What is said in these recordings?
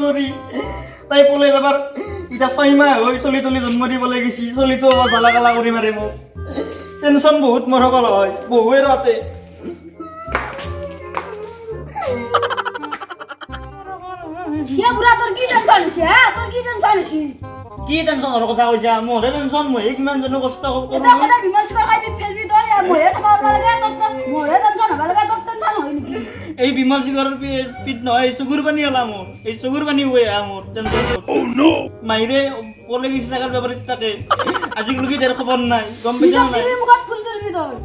ধৰি তাই পলাই যাবাৰ এতিয়া 6 মাহ হৈ চলি তলি জন্ম দিব লাগিছি। চলিটো জ্বালা কালা কৰি মাৰে মোক। টেনচন বহুত মোৰ সকলো হয় বহুৱে ৰাতে। কিয় বুঢ়া, তোৰ কি টেনচন হৈছে হে? তোৰ কি টেনচন হৈছে? কি টেনচনৰ কথা কৈছা? মোৰহে টেনচন। মইহে কিমান জানো কষ্ট কৰোঁ। এতিয়া সদায় বিমল চিকৰ খাই ফেলবি তই, মইহে চাব লাগে তোৰ, মোৰহে টেনচন হ'ব লাগে, তোৰ টেনচন হয় নেকি? এই বিমল চিগৰৰ পিত নহয়, চকুৰ পানী ওলা মোৰ। এই চকুৰ পানী ওৱে আহা মোৰ টেনচন। মাহিৰে পলে গৈছে ছাগল বেপাৰীত থাকে। আজিলৈকে তাইৰ খবৰ নাই, গম পাইছা নিজৰ নাই? তিৰিৰ মুখত ফুল তুলিবি তই।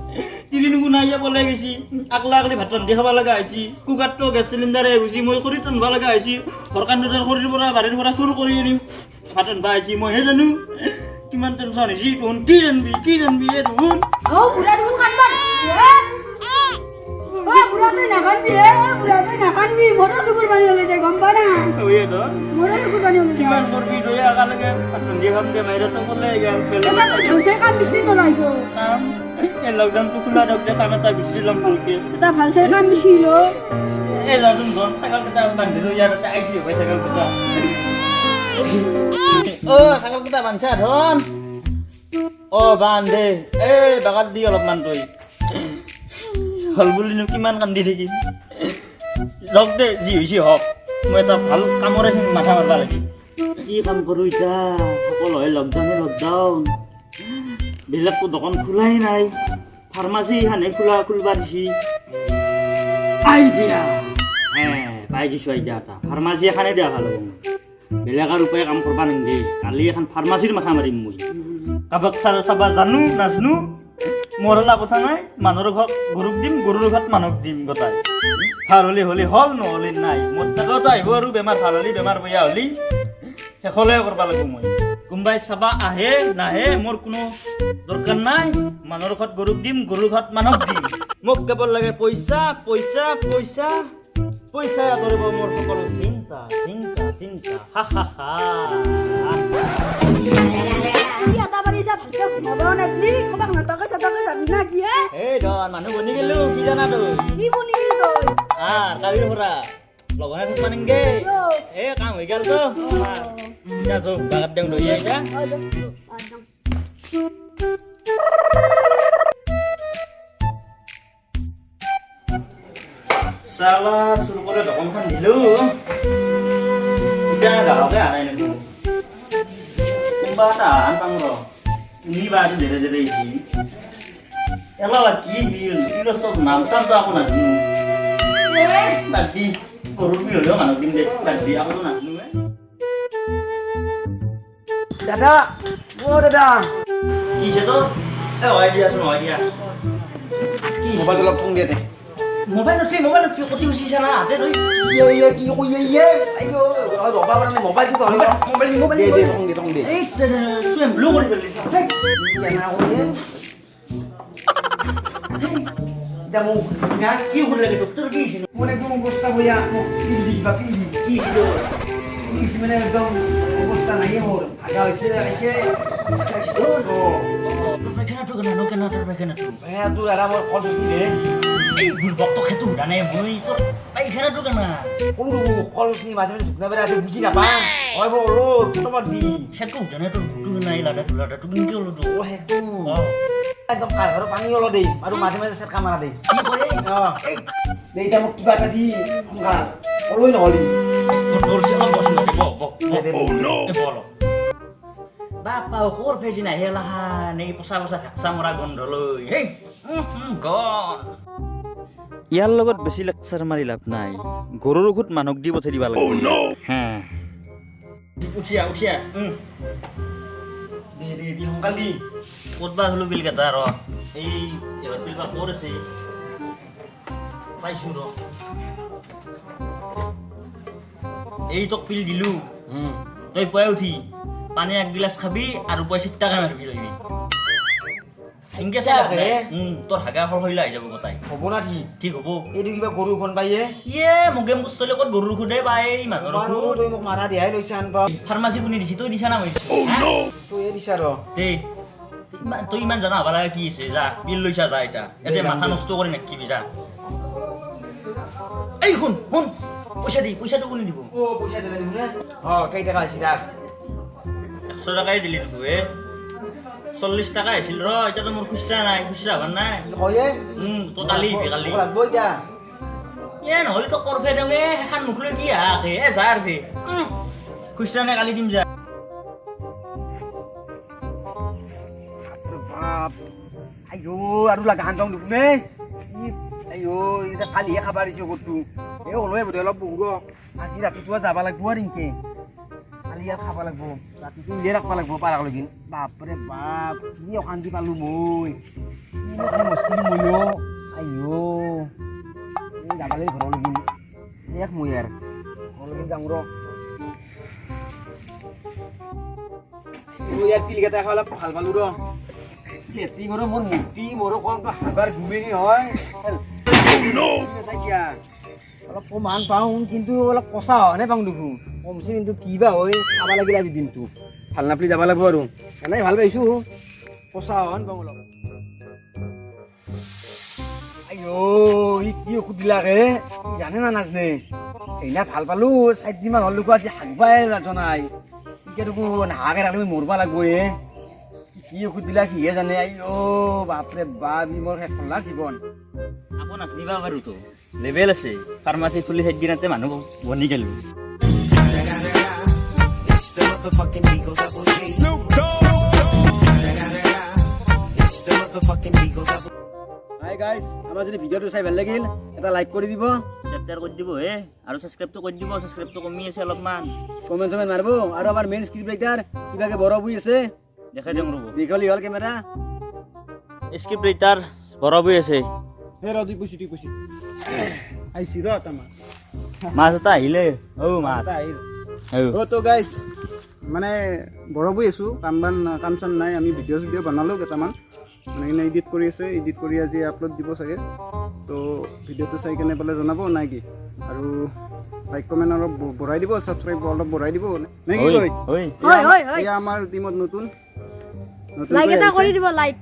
তিৰি নুগু নাই, পলাই গৈছি। আকলা আকলি ভাত ৰান্ধি খাব লগা হৈছে। কুকাৰটো গেছ চিলিণ্ডাৰে গৈছি। মই খৰিত ৰান্ধিব লগা হৈছে। ঘৰকান্দৰ খৰিৰ পৰা, বাৰীৰ পৰা চুৰ কৰি আনি ভাত ৰান্ধিব আহিছি। মইহে জানো কিমান টেনচন হৈছে। তোহোন কি জানবি, কি জানবি এই তোহোন? অ বুঢ়া দেখোন কান্দবা ধৰিছে হে। অ বুঢ়া, তই নাকান্দবি হে। অ বুঢ়া, তই নাকান্দবি। মোৰো চকুৰ পানী ওলাই যায়, গম পা না? হয়ে ধৰ। মোৰো চকুৰ পানী ওলাই যায়। কিমান কৰবি তই? একেলগে ভাত ৰান্ধি খাম দে। বাহিৰতো পলাই গেল। এটা তই ভালছে কাম বিচাৰি নলয় তো। কাম এই লকডাউনটো খোলা দিয়ক দে, কাম এটা বিচাৰি ল'ম ভালকে। এটা ভালছে কাম বিচাৰি ল। এই যাচোন ধন, ছাগলকেইটা বান্ধিলো। ইয়াৰ তাতে আহিছে ভাই ছাগলকেইটা। অ ছাগলকেইটা বান্ধছা ধন? অ বান্ধে। এই বাগাত দি অলপমান। তই হ'ল বুলিনো কিমান কান্দি থাকিম? যাওক দে, যি হৈছে হওক। মই এটা ভাল কামৰে মাথা মাৰবা লাগিল। কি কাম কৰোঁ এতিয়া? সকলো হয় লকডাউনে লকডাউন, বেলেগতো দোকান খোলাই নাই। ফাৰ্মাচী এখানে খোলা খুলবা দিছি। আইডিয়া হে পাই গৈছো, আইডিয়া এটা। ফাৰ্মাচী এখানে দিয়া ভাল হ'ব মোৰ। বেলেগ আৰু উপায় কাম কৰবা নিদিয়ে। কালি এখন ফাৰ্মাচীৰ মাথা মাৰিম মই। কাৰোবাক চাবা জানো নাজানো, মোৰ হলা কথা নাই। মানুহৰ ঘৰত গৰুক দিম, গৰুৰ ঘৰত মানুহক দিম। গোটাই ভাল হ'লে হ'লে হ'ল, নহ'লে নাই। মোৰ তাকতো আহিব আৰু বেমাৰ ভাল হ'লে, বেমাৰ বেয়া হ'লে শেষলে কৰবা লাগিব মই। কোনোবাই চাবা আহে নাহে মোৰ কোনো দৰকাৰ নাই। মানুহৰ ঘৰত গৰুক দিম, গৰুৰ ঘৰত মানুহক দিম। মোক কেৱল লাগে পইচা, পইচা, পইচা, পইচা। আঁতৰিব মোৰ সকলো চিন্তা, চিন্তা, চিন্তা। হা হা হা। কি এটা পাৰিছা, ভালকে ঘুমাব নাদলি। ক'বাক নাটকে চাটকে যাবি না কি হে? এই ধৰ, মানুহ বনি গেলো, কি জানা তই? কি বনি গেলি তই? আৰ কালিৰ পৰা লঘোণে থাকিবা নেংগে। কিয়? এ কাম হৈ গ'ল তো। এতিয়া চব বাগাত দেওঁ ধৰি এতিয়া। অ, দে। অ, যাওঁ। চালা চুৰ কৰি দোকানখন দিলো, এতিয়া গ্ৰাহকে অহা নাই দেখোন। কোনোবা এটা আহান পাং ৰ। নিবা আজি জেৰে জেৰে আহিছি। এলা কি বিল এইবিলাক চব নাম চামটো একো নাজানো। এ বাদ দি, গৰুৰ বিল হ'লেও মানুহক দিম দে। বাদ দি, একো নাজানো এ। দাদা, অ দাদা। কি হৈছে তোৰ? এ হয় দিয়াচোন, হয় দিয়া। কি? মোবাইলটো অলপ থোং দিয়ে দে। Mobile নুঠি, mobile নুঠি। কতি গুচিছা না হাতে ধৰি। ইয়ে ইয়ে, কি কৈ ইয়ে ইয়ে, আইঅ ৰবা পৰা নাই মোবাইলটো তহলে। Mobile, mobile. দে দে, থোং দে, থোং দে। এই চুৱেম ব্লু কৰি পেলাইছা। কেনা কৰি এতিয়া মোক না। কি সুধ লাগে তোক? তোৰ কি হৈছে? মোৰ একদম অৱস্থা বয়া। মোক পিল দি, কিবা পিল দি। কি হৈছে তোৰ? কি হৈছে মানে একদম অৱস্থা নাইয়ে মোৰ। ভাগা হৈছে, আহিছে। তোৰ পায়খানাটো কেনে কেনে? তোৰ পায়খানাটো? এ তোৰ দাদা, মোৰ কল চচমি দে। এই বুৰ্বক, তোক সেইটো সোধা নাই মই। তোৰ পায়খানাটো কেনে? কলো কল চচমি মাজে মাজে ঢুকনা বেৰা আছে, বুজি নাপা হয় মোৰ অলপ তোমাক দি। সেইটো সোধা নাই। তোৰ গুটো কেনে? এই লাদাটো লাদাটো কেনেকে ওলো তোৰ? অ সেইটো একদম কাৰঘৰৰ পানী অলপ দেই আৰু মাজে মাজে চেৰকা মাৰা দেই। কি কৰে? অ দে, এতিয়া মোক কিবা এটা দি সোনকাল অলই নহ'লি। অলপ বচোন, বহ বহ। দে, দে, বহ। এই বহ অলপ। বাপা ক'ৰ ফেজি নাহে এলাহান এই পচা পচা ভেকচা মৰা গোন্ধ লৈ। হেই গন ইয়াৰ লগত বেছি লেকচাৰ মাৰি লাভ নাই। গৰুৰ ঔষধ মানুহক দি পঠাই দিব লাগিব। হে উঠিয়া, উঠিয়া। দে দে, দি সোনকাল দি। ক'ত বা হলো বিল কেইটা? ৰ, এই এবাৰ বিল বা ক'ত আছে? পাইছো ৰ। এই তোক পিল দিলো। তই পুৱাই উঠি পানী একগিলাচ খাবি আৰু পুৱাই চিত্তাকে মাৰিবি তই। সেনকে চাই লাভ নাই। তোৰ হাগা সৰসইলা হৈ যাব গোটাই। হ'ব না ঠিক? ঠিক হ'ব। এইটো কিবা গৰু খন পাইয়ে। ইয়ে মোকে মোক চলে ক'ত গৰুৰ খুদে পাই মানুহৰ খুদ। তই মোক মাৰা দিয়াই লৈছা আনবা। ফাৰ্মাচী কোনে দিছি? তই দিছা না মই দিছো? তই দিছা ৰ। তে তই ইমান জানা হ'ব লাগে কি আছে। যা, পিল লৈছা, যা। এতিয়া এতিয়া মাথা নষ্ট কৰি নাকিবি, যা। এই শুন শুন। পইচা দি, পইচাটো কোনে দিব? অ পইচা দিলে দেখোন। অ কেই টকা হৈছে ৰাখ। 100 টকাই দিলি দেখোন এ। 40 টকা আহিছিল ৰ, এতিয়াতো মোৰ খুচৰা নাই, খুচৰা হোৱা নাই। কি কয়? তই কালি আহিবি, কালি। মোক লাগব এতিয়া। এ নহ'লে তই কৰফে দেওঁ এ, সেইখন মুখ লৈ কি আহে এ, যা আৰু খুচৰা নাই, কালি দিম যা। বাপ আইঅ আৰু লাগা হান পাওঁ দেখোন এ। আইঅ এতিয়া কালিহে খাবা দিছো গৰুটো। এই ওলোৱে বোধহয় অলপ বহু ৰ। আজি ৰাতিপুৱা যাব লাগব আৰু ইনকে। কালি ইয়াত খাব লাগব, ৰাতিটো উলিয়াই ৰাখিব লাগব পাৰাক লগিন। বাপৰে বাপ কি অশান্তি পালো মই, কি মৰছিলো ময়ো। আইঅ এই যাব লাগিব ঘৰৰ লগিন, শেষ মই আৰু ঘৰৰ লগিন যাওঁ ৰ। ইয়াৰ পিলকেইটা খাই অলপ ভাল পালো ৰ। লেট্ৰিন আৰু মোৰ মূৰ্তি মোৰো কমটো হাবাৰ ঘুমেনি হয়। অলপ কমান পাওঁ কিন্তু অলপ কচা হোৱা নাই পাওঁ দেখোন, কমছে কিন্তু কি বা হয়। খাব লাগিল আজি দিনটো ভাল নাপলি যাব লাগিব আৰু, এনেই ভাল পাইছোঁ, কচা হোৱা পাওঁ অলপ। আইঅ ই কি ঔষধ দিলাক হে, জানে না নাজানে? সেইদিনা ভাল পালোঁ, 4 দিনমান হ'ল দেখোন আজি হাগবাই নাজনাই। এতিয়া দেখোন হাগে ৰাখি মৰবা লাগব এ। কি ঔষধ দিলা সিহে জানে। আইঅ বাপৰে বাপ, ই মোৰ শেষ কৰলা জীৱন। আকৌ নাচনিবা পাৰোঁ তো, লেভেল আছে। ফাৰ্মাচী খুলি 4 দিনতে মানুহ বনি গ'লো। হাই গাইজ, আমাৰ যদি ভিডিঅ'টো চাই ভাল লাগিল এটা লাইক কৰি দিব, শ্বেয়াৰ কৰি দিব হে, আৰু ছাবস্ক্ৰাইবটো কৰি দিব, ছাবস্ক্ৰাইবটো কমি আছে অলপমান। কমেণ্ট চমেণ্ট মাৰিব। আৰু আমাৰ মেইন স্ক্ৰিপ্ট ৰাইটাৰ কিবাকে বড় বই আছে, দেখাই দিওঁ ৰ'ব। দীঘলী হ'ল কেমেৰা। স্ক্ৰিপ্ট ৰাইটাৰ বড় বই আছে। হে ৰ, তুই কৈছি, তুই কৈছি। আহিছি ৰ এটা মাছ। মাছ এটা আহিলে অ মাছ। এটা আহিল। অ। অ তো গাইজ, মানে বৰ বৈ আছোঁ, কাম বান কাম চাম নাই। আমি ভিডিঅ' চিডিঅ' বনালোঁ কেইটামান, মানে কিনে এডিট কৰি আছে, এডিট কৰি আজি আপলোড দিব চাগে। তো ভিডিঅ'টো চাই কেনে পালে জনাব নাই কি, আৰু লাইক কমেণ্ট অলপ বঢ়াই দিব, ছাবস্ক্ৰাইব অলপ বঢ়াই দিব নে কি কয়? ঐ। হয় হয় হয়। এয়া আমাৰ টিমত নতুন নতুনকৈ লাইক এটা আহিছে। কৰি দিব লাইক।